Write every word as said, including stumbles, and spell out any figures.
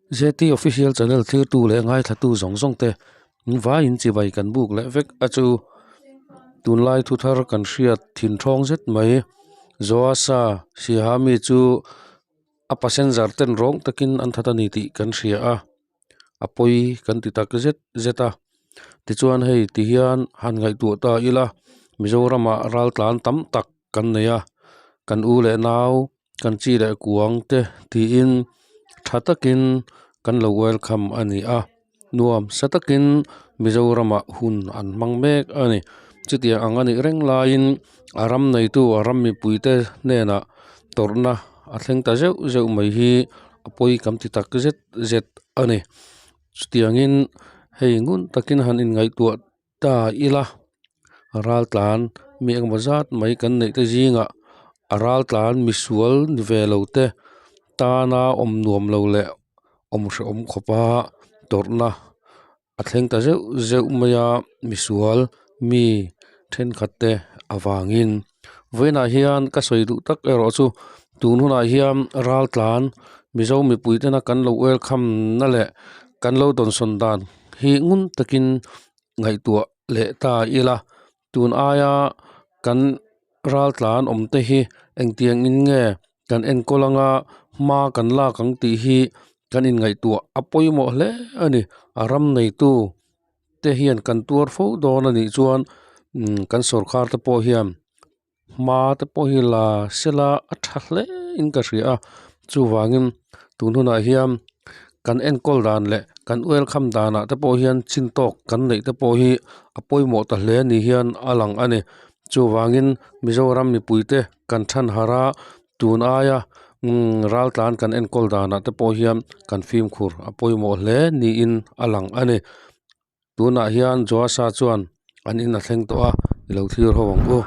Z T Official Channel thlirtu le ngaithlatu zawng zawng te, vaiin chibai kan buk leh vek a chu. Tunlai thuthar kan hriat thin thawng zet mai. Zawsa Sihami chu a passenger ten rawng takin an that a ni tih kan hria a. A pawi kan ti tak zet zet a. Tichuan hei ti hian han ngaihtuah ta ila, Mizorama raltlan tam tak kan nei a, kan u leh nau, kan chi leh kuang te tiin ṭha takin kan lo welcome a ni a. Nuam sa takin Mizorama hun an hmang mek a ni. Chutiang ang a nih reng laiin a ram neitu, a ram mipui te nena tawrhna a thleng ta zeuh zeuh mai hi a pawi kan ti tak zet zet a ni. Chutiangin hei ngun takin han inngaihtuah ta ila, raltlan mi engemaw zat mai kan neih te zinga, a raltlan misual ni ve lo te, tana awm nuam lo leh awm hre awm khawpa tawrhna a thleng ta zeuh zeuh mai a, misual mi ṭhenkhat te avangin. Vawiinah hian ka sawi duh tak erawh chu, tun hunah hian raltlan Mizo mipui tena kan lo welcome na leh kan lo dawnsawn dan hi ngun takin ngaihtuah leh ta ila, tun aia kan raltlan awm te hi engtiangin nge kan enkawl anga, hma kan lak ang tih hi kan inngaihtuah a pawimawh hle a ni. A ram neitu te hian kan tuar fo dawn a nih chuan, mm, kan sawrkar te pawh hian hma te pawh hi la sela a ṭha hle in ka hria a. Chuvangin tun hunah hian kan enkawl dan leh kan welcome danah te pawh hian chin tawk kan neih te pawh hi a pawimawh ta hle ni hian a lang a ni. Chuvangin Mizoram mipui te kan ṭhan har a, tun aia, mm, raltlan kan enkawl danah te pawh hian kan fimkhur a pawimawh hle niin a lang a ni. Tunah hian Joasa chuan an in a thleng tawh a, i lo thlir ho ang u.